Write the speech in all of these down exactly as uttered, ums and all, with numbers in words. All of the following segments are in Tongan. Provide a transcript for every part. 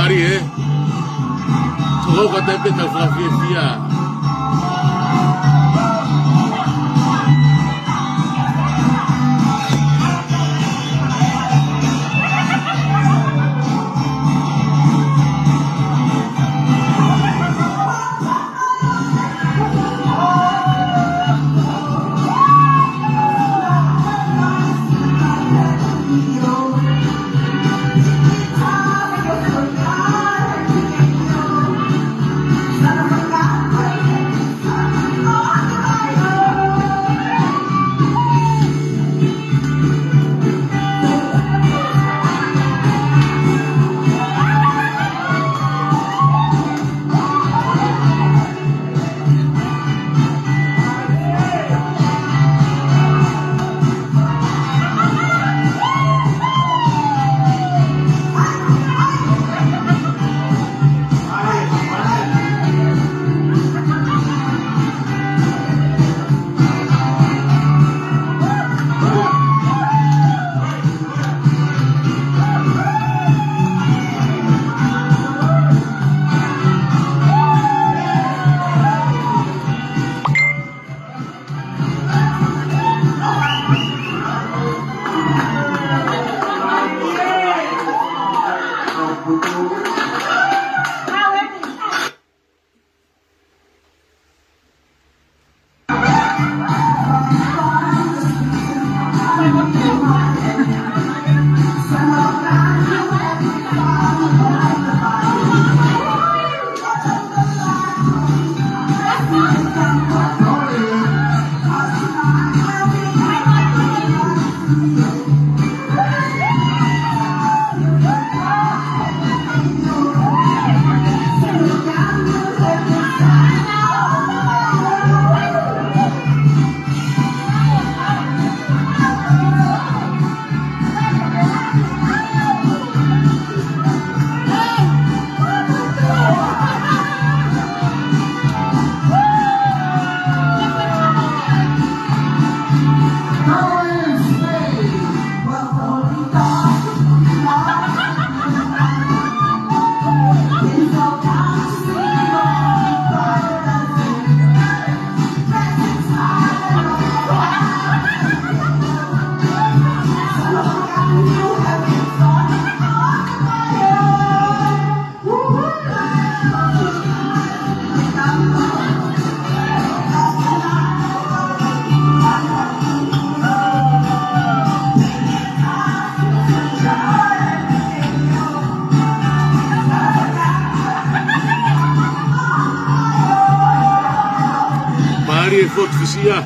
Ē. Toko ka te peta fakafiefia. Mālie e fotu fisia.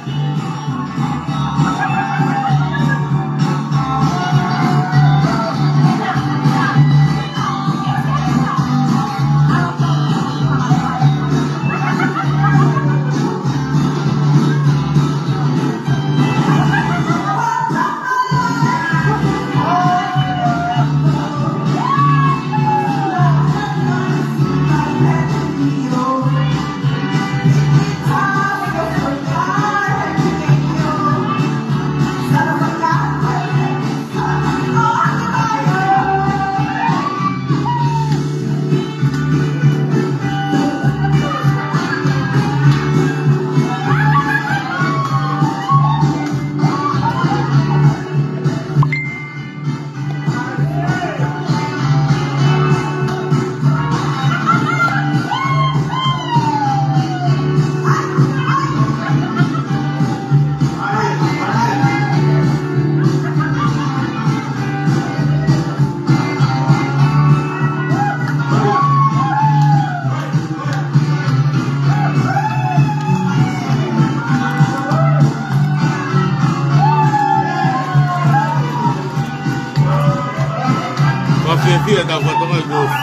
Fakafiefia ʻetau fatongia ʻi he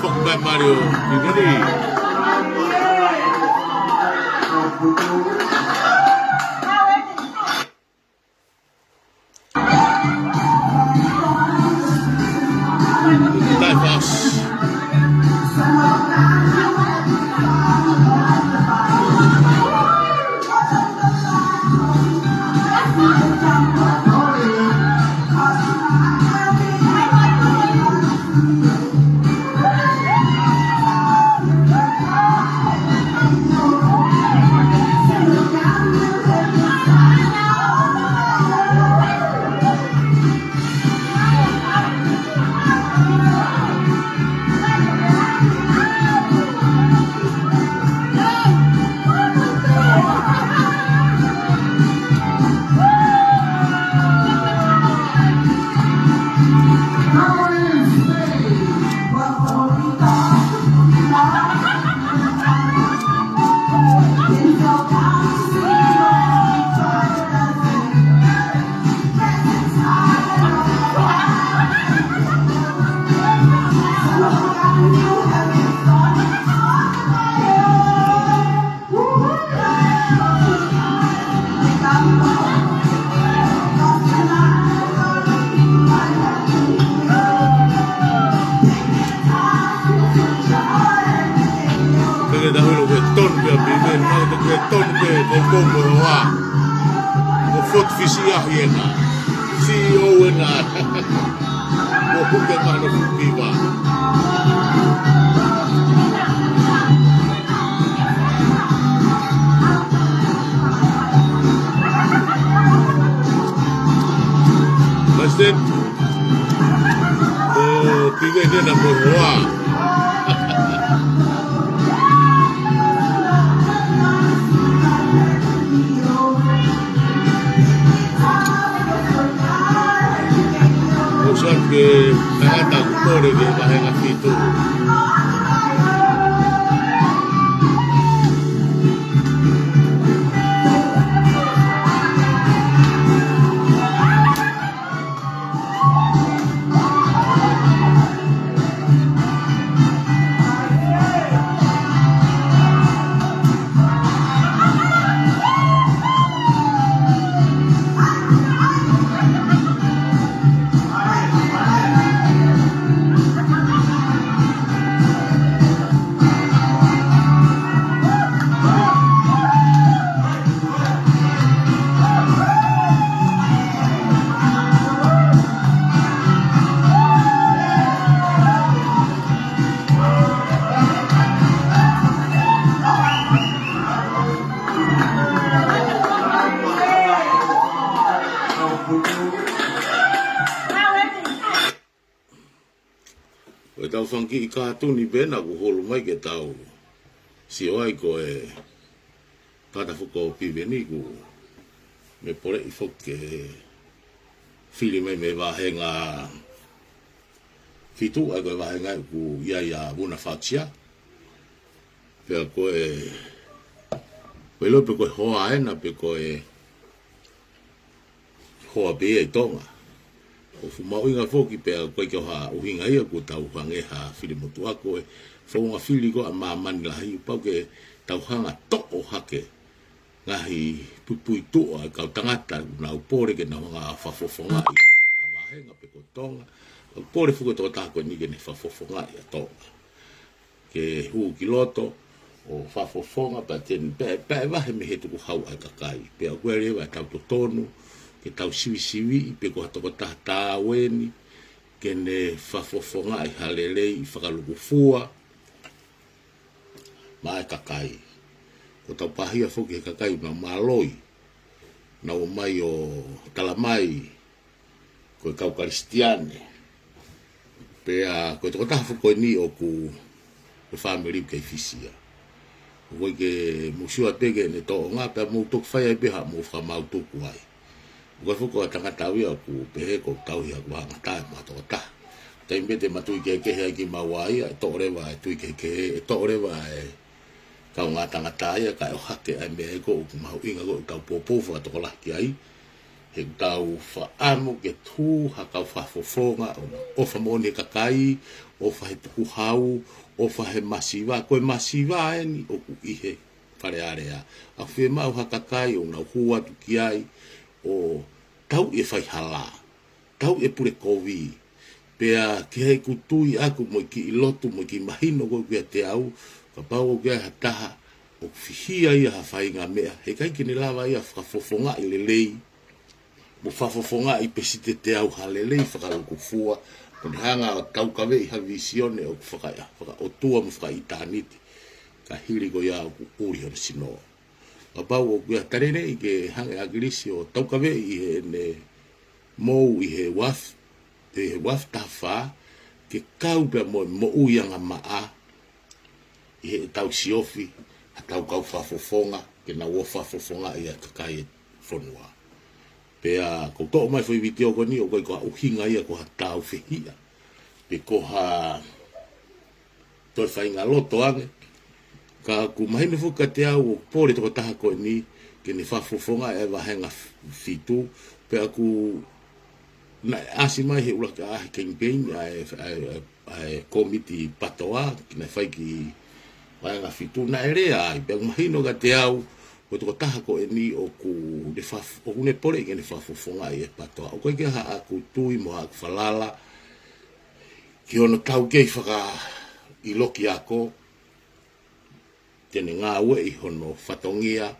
foki mai Mario Kiveri. Dive House. Nau te ke tonu ke ko ko mo hoa. Ko Fort Fisiahi ena. C E O ena. Ko Huke Mano Fukiva. President, ko Pive ena mo hoa. ʻOku ou sio ki he tangata ʻoku kole ki he vāhenga fitu. Ko e tau fanga kiʻi kātuni pē ena ʻoku hulu mai ke tau sio ai ko e tangata foki ko Piveni ʻoku ne poleʻi foki ke fili mai mei he vāhenga fitu, ʻa ia ko e vāhenga ʻoku ʻi ai ʻa Vuna Fatia. Pea ko e, ko e ʻilo pe ko e hoa ena pe ko e hoa pē ia ʻi Tonga. ʻOku fuʻu mahuʻinga foki pea ʻoku ʻikai ke ʻi ai ha ʻuhinga ia ʻoku tau hanga ʻe ha fili motuʻa ko e founga fili ko ē ʻa māmani lahi, pau ke tau hanga toʻo hake ngaahi puipuituʻa ʻa e kau tangata ʻoku nau pole ke nau hanga fakafofongaʻi ha vāhenga pe ko Tonga. ʻOku pole foki e tokotaha ko eni ke ne fakafofongaʻi ʻa Tonga ke hū ki loto ʻo fakafofonga pea te ne, pea, pea ʻe vahe mei he tukuhau ʻa e kakai. Pea ʻoku ʻi ai leva ʻetau totonu ke tau sivisiviʻi pe ko ha tokotaha taau eni ke ne fakafofongaʻi ha lelei fakalukufua maʻa e kakai. ʻOku tau pāhia foki he kakai ʻoku nau māloi, nau ō mai ʻo tala mai ko e kau Kalisitiane. Pea ko e tokotaha foki ko eni ʻoku, ko e fāmili ʻoku kei Fisi ia. ʻOku ʻikai ke mou sio atu pē ki heʻene tōʻonga, pea mou toki fai ai pē haʻamou fakamāutuku ai. ʻOku ʻikai foki ko ha tangata au ia ʻoku pehē ʻoku ou tauhi ʻeku vāhenga taʻe mo ha tokotaha. Taimi pē te ma tui kehekehe ai kimaua ia, ʻe toʻo leva e tui kehekehe, ʻe toʻo leva e kaungā tangata ia, kae ʻohake ʻa e meʻa ko ē ʻoku mahuʻinga ko ē ʻoku tau poupou fakatokolahi ki ai. He ʻoku tau fakaʻamu ke tuʻu ha kau fakafofonga ʻoku nau ʻofa moʻoni he kakai, ʻofa he tukuhau, ʻofa he masiva. Ko e masiva eni ʻoku ʻi he Fale Alea. ʻOku fiemaʻu ha kakai ʻoku nau hū atu ki ai ʻo tauʻi e faihala, tauʻi e pule kovi. Pea ki heʻeku tui ʻaku mo e kiʻi lotu mo e kiʻi mahino ko ē ʻoku ʻiate au, kapau ʻoku ʻi ai ha taha ʻoku fihia ia ha faʻahinga meʻa, heʻikai ke ne lava ia fakafofongaʻi lelei mo fakafofongaʻi pesitete au ha lelei fakalukufua, mo ne hanga ʻo taukaveʻi ha vīsone ʻoku faka-, fakaʻotua mo fakaʻitāniti, ka hili ko ia ʻoku ʻuli hono sino. Kapau ʻoku ʻi ai ha taha eni ke hanga ʻe ʻAkilisi ʻo taukaveʻi ʻi heʻene mou ʻi he uafu, ʻi he uafu taha fā, ke kau pea mo e moʻui angamaʻa ʻi heʻetau siofi haʻatau kau fakafofonga, ke nau ō fakafofongaʻi ʻa e kakai e fonua. Pea ʻoku ou toʻo mai e foʻi vitiō ko eni, ʻoku ʻikai ko ha ʻuhinga ia ko ha tāufehiʻa pe ko ha toe faʻahinga loto ange. Ka ʻoku mahino foki kiate au ʻoku pole e tokotaha ko eni ke ne fakafofongaʻi e vāhenga f-, fitu, pea ʻoku naʻe ʻasi mai he ʻuluaki ʻaʻahi campaign ʻa e, ʻa e, ʻa e kōmiti PATOA, ke ne fai ki he vāhenga fitu, naʻe lea ai, pea ʻoku mahino kiate au ko e tokotaha ko eni ʻoku ne faf-, ʻoku ne pole ke ne fakafofongaʻi e PATOA. ʻOku ʻikai ke ʻi ai haʻaku tui mo haʻaku falala ki hono taukei fakaʻiloaki ako, te ne ngāueʻi hono fatongia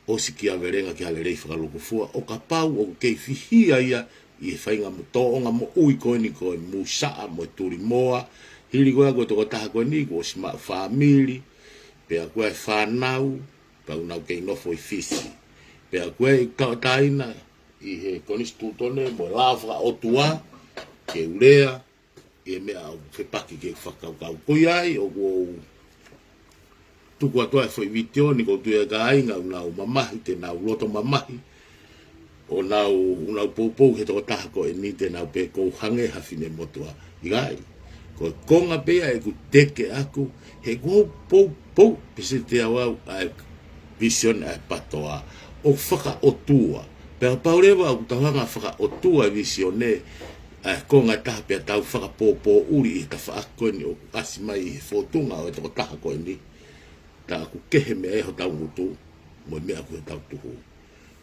ʻo sikia velenga ki ha lelei fakalūkufua, ʻo kapau ʻoku kei fihia ia ʻi he faʻahinga mo-, tōʻonga moʻui ko eni ko e musaʻa mo e tulimoa, hili ko ia ko e tokotaha ko eni kuo ʻosi maʻu fāmili, pea ko e fānau, pea ʻoku nau kei nofo ʻi Fisi. Pea ko e tauʻatāina ʻi he konisitūtone mo e lao fakaʻotua, ke u lea ʻi he meʻa ʻoku fepaki ke fakakaukau. Ko ia ai ʻoku ou tuku atu ai e foʻi vitiō ni, ʻoku ou tui ʻa e kāinga ʻoku nau mamahi, te nau loto mamahi, ʻo nau, ʻoku nau poupou he tokotaha ko eni, te nau pehē ʻoku ou hangē ha finemotuʻa. ʻIkai, ko e konga pē ia ʻeku teke ʻaku, he ʻoku ou poupou pē se te au au ʻa e vīsone ʻa e PTOA ʻo fakaʻotua. Pea kapau leva ʻoku tau hanga ʻo fakaʻotua e vīsone, ʻa e konga ʻe taha pea tau fakapōpōʻuli ʻi he tafaʻaki ko eni ʻoku ʻasi mai ʻi he fōtunga ʻo e tokotaha ko eni, tā ʻoku kehe meʻa ʻi hotau ngutu mo e meʻa ko ē ʻoku tau tuhu.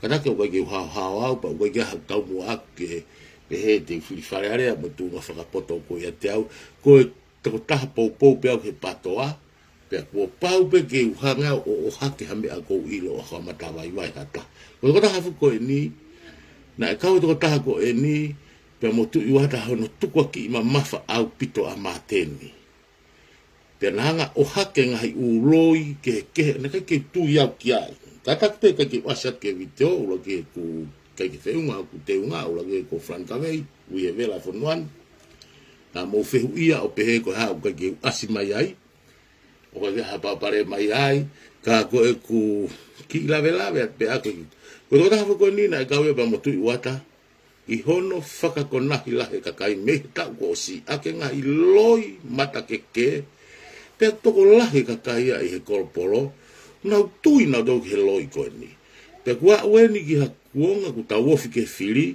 Kātaki ʻoku ʻikai ke u haohaoa au, pea ʻoku ʻikai ke ʻi ai haʻaku taumuʻa ʻaku ke pehē te u fili Fale Alea mo e tuʻunga fakapoto ko ia ʻiate au. Ko e tokotaha poupou pē au he PTOA, pea kuo pau pē ke u hanga ʻo ʻohake ha meʻa ʻoku ou ʻilo ʻoku ʻikai ha matavaivai ha taha. Ko e tokotaha foki ko eni, naʻe kau e tokotaha ko eni pea mo Tuʻi Uata hono tukuakiʻi mamafa ʻaupito ʻa Māteni. Pea na hanga ʻo ʻohake e ngaahi ʻū loi kehekehe, naʻe ʻikai ke u tui au ki ai. Kātaki pē ʻikai ke u ʻasi atu ki he vitiō, ʻuluaki he ʻoku ʻikai ke feʻunga hoku teunga, ʻuluaki he ko Frank Kavei, ui e vela e fonua ni. Naʻa mou fehuʻia ʻo pehē ko e hā ʻoku ʻikai ke u ʻasi mai ai, ʻoku ʻikai ke ha pāpale mai ai, ka ko ʻeku kiʻi lavelave atu pē ʻaku. Ko e tokotaha foki ko eni naʻe kau ia pea mo Tuʻi Uata ʻi hono fakakonahi lahi e kakai mei he taʻu kuo ʻosi ʻaki e ngaahi loi matakeke, pea tokolahi e kakai ia ʻi he kolopolo, nau tui nautolu ki he loi ko eni. Pea kuo aʻu eni ki ha kuonga kuo tau ofi ki he fili,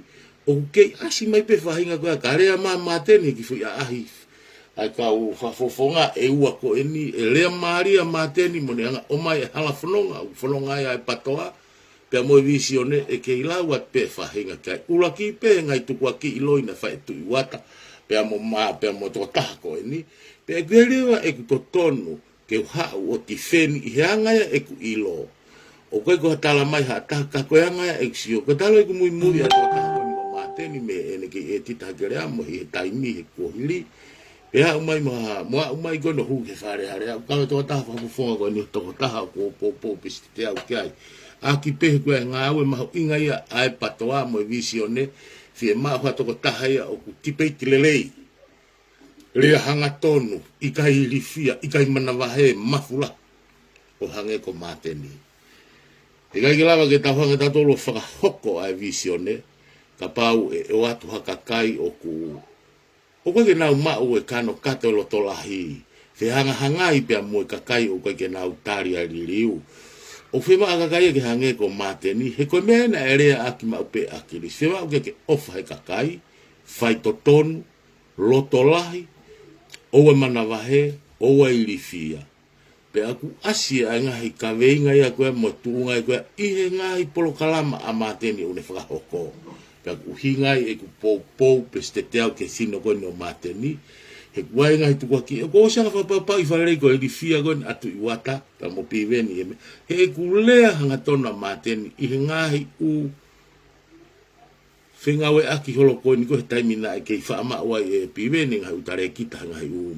ʻoku kei ʻasi mai pē faʻahinga ko ia, ka lea mai ʻa Māteni he kiʻi foʻi ʻaʻahi ʻa e kau fakafofonga ʻe ua ko eni, ʻe lea mālie ʻa Māteni mo ne hanga ʻo ʻomai e hala fononga, ʻoku fononga ai ʻa e PTOA, pea mo e vīsone, ʻe kei lau atu pē faʻahinga ki ai. ʻUluaki pē he ngaahi tukuakiʻi loi naʻe fai ʻe Tuʻi Uata pea mo Mā, pea mo e tokotaha ko eni. Pea ʻoku ʻikai leva ʻeku totonu ke u haʻu ʻo tifeni ʻi he anga ia ʻeku ʻilo. ʻOku ʻikai ko ha tala mai ha taha, ka ko e anga ia ʻeku sio. Ko e tala ʻeku muimui ʻa e tokotaha ko eni ko Māteni, mei heʻene kei ʻētita hake e lea mo e taimi he kuohili. Pea aʻu mai mo ha, mo aʻu mai ko eni ʻo hū ki he Fale Alea, ʻoku kau e tokotaha fakafofonga ko eni, tokotaha ʻoku ou poupou pē se te au ki ai. ʻAki pē he ko e ngāue mahuʻinga ia ʻa e PTOA mo e vīsone, fiemaʻu ha tokotaha ia ʻoku tipeiti lelei, lea hangatonu, ʻikai ilifia, ʻikai manavahē, mafula, ʻo hangē ko Māteni. ʻIkai ke lava ke tau hanga ʻe tautolu ʻo fakahoko ʻa e vīsone, kapau ʻe ʻoatu ha kakai ʻoku ʻoku ʻikai ke nau maʻu e kanokato e loto lahi, fehangahangai pea mo e kakai ʻoku ʻikai ke nau tali ʻa e liliu. ʻOku fiemaʻu ʻa e kakai ia ke hangē ko Māteni, he ko e meʻa ena ʻe lea ʻaki maʻu pē ʻa ʻAkilisi. Fiemaʻu ke ke ʻofa he kakai, faitotonu, loto lahi, ʻoua ʻe manavahē, ʻoua ʻe ilifia. Pea ʻoku ʻasi ʻa e ngaahi kaveinga ia ko ē mo e tuʻunga ia ko ē ʻi he ngaahi polokalama ʻa Māteni ʻoku ne fakahoko. Pea ʻoku ʻuhinga ai ʻeku poupou pē se te au ki he sino ko eni ʻo Māteni. He ʻoku ʻi ai e ngaahi tukuakiʻi, ʻoku ʻosi anga fakapapau ʻi Fale Alea ko e ilifia ko eni ʻa Tuʻi Uata pea mo Piveni ʻi he meʻa. He ʻoku lea hangatonu ʻa Māteni ʻi he ngaahi ʻū fengāueʻaki holo ko eni ko ē he taimi naʻe kei faʻa maʻu ai ʻe Piveni e ngaahi ʻū talēkita he ngaahi ʻū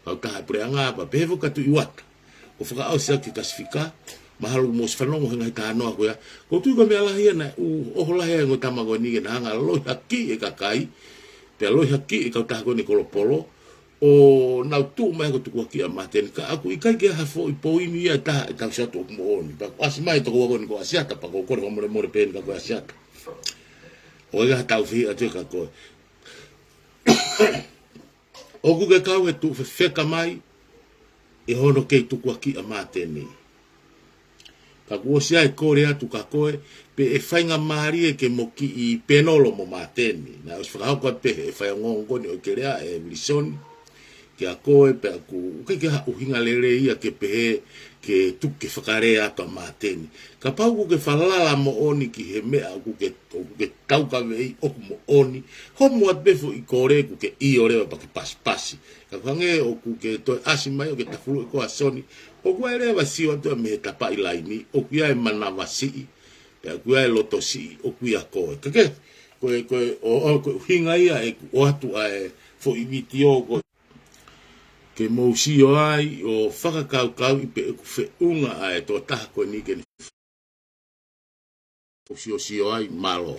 kautaha puleʻanga, pea pehē foki kia Tuʻi Uata. ʻO fakaʻosi ʻaki e Kasifika, mahalo mou ʻosi fanongo he ngaahi talanoa ko ia. ʻOku ou tui ko e meʻa lahi ia naʻe ʻū ʻoho lahi ai e ongo tama ko eni ke na hanga ʻo lohiakiʻi e kakai, pea lohiakiʻi e kautaha ko eni kolopolo, ʻo nau tuʻu mai ko e tukuakiʻi ʻa Māteni. Ka ʻoku ʻikai ke ʻi ai ha foʻi poini ia ʻe taha ʻe tauhi atu ʻoku moʻoni. Pea ʻoku ʻasi mai e tokoua ko eni ko ʻAsiata, pea ʻoku ou kole fakamolemole pē eni kia koe ʻAsiata. ʻOku ʻikai ha tau fehiʻa atu ia kia koe. ʻOku ke kau he tuʻu fefeka mai ʻi hono kei tukuakiʻi ʻa Māteni. Ka kuo ʻosi ʻai e kole atu kia koe, pe ʻe faingamālie ke mo kiʻi pēnolo mo Māteni. Naʻe ʻosi fakahoko atu pē he faiongoongo ko eni ʻo e kelea ʻe Vilisoni, kia koe pea ʻoku ʻikai ke ha ʻuhinga lelei ia ke pehē ke tuku ke fakalea atu ʻa Māteni. Kapau ʻoku ke falala moʻoni ki he meʻa ʻoku ke, ʻoku ke taukaveʻi ʻoku moʻoni, homo atu pē foʻi kole ʻoku ke ʻio leva pea ke pasipasi. Ka ʻoku hangē ʻoku ke toe ʻasi mai ʻo ke tafulu ʻi ko a soni, ʻoku ʻai leva sio atu ia mei he tapaʻi laini, ʻoku ʻi ai e manavasiʻi, pea ʻoku ʻi ai e lotosiʻi, ʻoku ʻia koe. Ka ke, ko e, ko e, ʻo, ʻo, ko e ʻuhinga ia ʻeku ʻoatu ʻa e foʻi vitiō ko ke mou sio ai ʻo fakakaukauʻi pe ʻoku feʻunga ʻa e tokotaha ko eni ke ne mou siosio ai, mālō.